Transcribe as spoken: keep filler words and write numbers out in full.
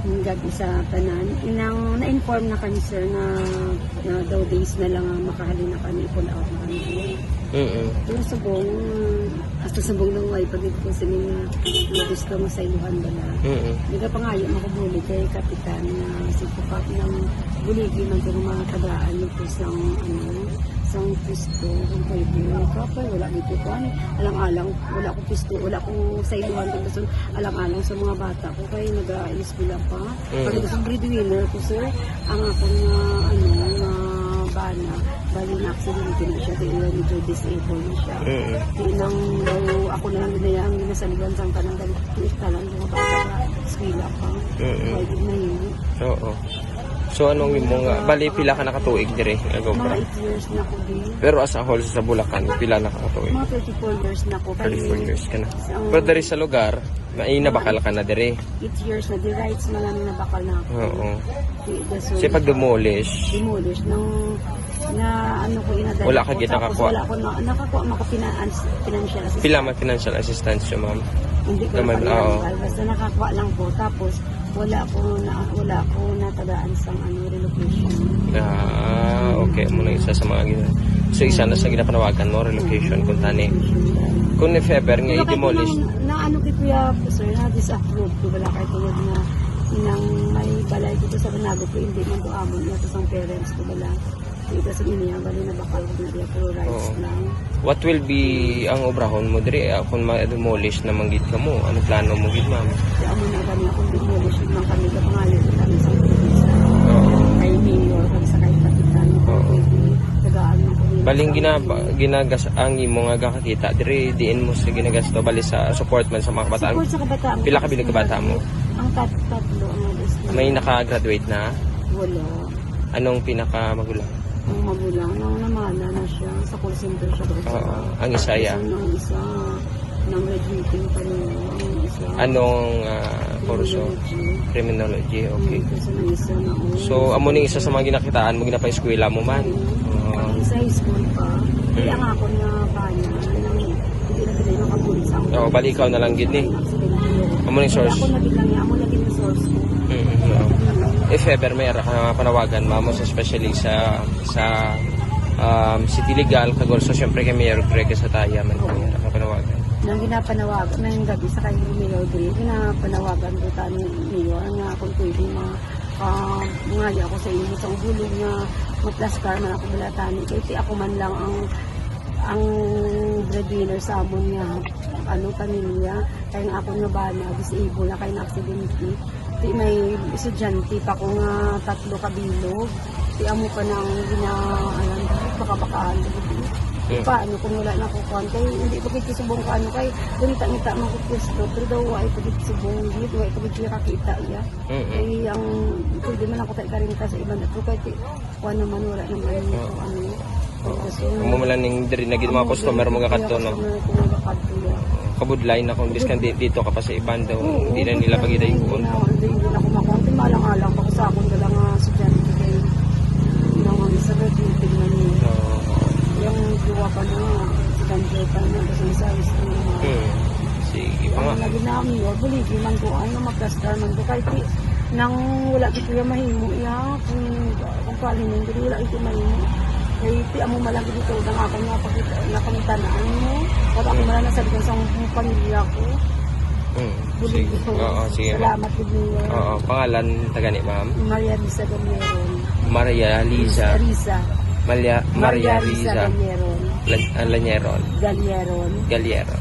Ang gabi sa tanan, inang na-inform na kami, sir, na, na daw days na lang ang makahalin na kami, pull out na kami. Mm-mm. Pero subong, hasta subong nang way pa gid ko sini nga, nga gusto mo sa iluhan bala. Mm-mm. Nagapangayo man ko bulig kay Kapitan nga si Pupap nang buligi man ko mga tagaan yung sang, ano, sang pusto, kung pwede. Kapag wala dito ko, ano, alang-alang, wala ko pusto, wala ko sa iluhan, kung gusto, alang-alang sa mga bata ko, kay nag-eskwela pa. Mm. Kay gusto breadwinner ko, sir, ang akong, ah, ano, nga bana, bali na aksidente na siya, kay ilang medyo disabled na siya. Mm. Di nang daw, ako na lang ginayang ginasaliwan sang tanan, dahil tuis tanan, mga bata ka, eskwela pa. Mm. Pwede na yun. Oo. So, anong imo nga, bali, pila ka nakatuig dire nga Mga gobra? Eight years na ko din. Pero as a whole sa Bulacan, pila na ka katuig? Mga thirty-four years na ko. Thirty-four years ka na. Sa Pero diri sa lugar, may nabakal ka na dire. Eight years na, di rights na lang nabakal na ako. Oo. Di, that's Kasi why pag demolish, demolish, nung na ano ko inadala Wala ka ko, gid tapos nakakuha? Wala ko na, nakakuha, maka-, finan-, financial assistance. Pila may financial assistance siya, ma'am? Hindi ko Naman, na oo. Basta nakakuha lang ko. Tapos, wala ko na, wala ko natagaan sang ano, relocation. Ah, okay. Amo na isa sa mga gina-, so, isa na sa ginapanawagan mo, relocation, kung tani. Kung if ever nga Pero kahit i-demolish. Nang, na ano kay Kuya, sir, na disapprove ko, wala kay tungod na inang may balay dito sa Banago ko, hindi man to amo niya sa sang parents ko, wala. Dito sa inyo, bali na bakal na diya, pero rights Oo. lang. What will be ang obrahon mo diri, ah, kung ma-demolish na man gid kamo? Ano plano mo gid, ma'am? Kaya amo na gani akong demolish man kami, kapangalan ko kami sa probinsya. Oo. Kay mayor, kag sa kay kapitan, Oo. Pwede, tagaan mo kami Baling sa gina-, ginagas ang imo nga gakakita diri, diin mo sa ginagasto, bali sa support man sa mga kabataan? Support sa kabataan. Pila ka bilang kabata mo? Ang tat-, tatlo ang nag-eskwela. May naka-graduate na? Wala. Anong pinakamagulang? Ang magulang, nang namana na siya, sa call center siya doon sa Oo, ang isa, ya. Ang isa, nang graduating pa niya, ang isa. Anong, ah, kurso? Criminology. Criminology, okay. Mm, kasi may isa na, oh. So, amo ni isa sa mga ginakitaan mo, ginapaeskwela mo man? Mm. Oo. Ang isa, high school pa. Kaya Mm. nga ako na bana, nang hindi na sila makabulit sa akin. Oo, bali ikaw na lang gid ni. Accident yun. Amo ni Kaya source. Ako na gid lang niya, amo na gid yung source ko. Mm, oo. If ever may ara ka nga panawagan, ma'am, most especially sa, sa, um, City Legal, kag also, syempre, kay Mayor Greg Sataya man, may ara ka panawagan. Nang ginapanawagan, nang gabi sa kay Mayor Greg, ginapanawagan ko ta ni Mayor nga kung pwede ma-, ah, mangayo ako sa imo sa bulong nga maplastar man ako bala tani. Kay ti ako man lang ang, ang breadwinner sa amon nga, ano, pamilya. Kay ang akon nga bana, disabled na, kay na-aksidente. Ti may estudyante pa ko nga tatlo ka bilog. Ti amo pa nang gina-, alam, baka-bakaan. Hmm. Paano kung wala na ko kuwan? Kay hindi pa gid ko subong kuwan, kay ngita-ngita man ko pwesto, pero daw wa ay pa gid subong gid, wa ay pa gid siya kakita iya. Mm-mm. Kay ang pwede man ako tayo karinta sa iban, pero kay ti-, kuwan naman, wala naman yung Oo. kuwan. Oo. Kasi Amo man lang ning diri na gid mga amo customer diri mo gakadto, no? Customer ko nga gakadto, ya. Kabudlay na kung biskan di-, dito ka pa sa iban daw, Oo, hindi na nila kabudlay pagidayuon. Na, hindi, hindi na ko makuha. Kung malang-alang pa ko sa akong dala nga estudyante kay, yung mga isa na, tinitingnan niya. Oo. Yung duwa pa na, si Kanjay pa na, kasi isa, isa na. Hmm. Sige pa nga. Ang lagi namin, oh, buligi man ko, ano, maplastar man ko. Kahit di, nang wala di kuya mahimo, ya, kung, kung paano yun, di wala ito mahimo. Kaya iti, amo malagi dito, nang ako nga pakita, napangitanaan mo. Pag ako Hmm. malang nasabi ko sa pamilya ko. Hmm. Buligi Sige. ko. Oo, sige, ma'am. Salamat, good morning. Oo, pangalan, taga ni ma'am? Maria Lisa Gamiron. Maria Lisa. Risa. Maria, Maria Maria Risa Risa. Gamiron. La-, ah, Lañeron. Galiron. Galiron.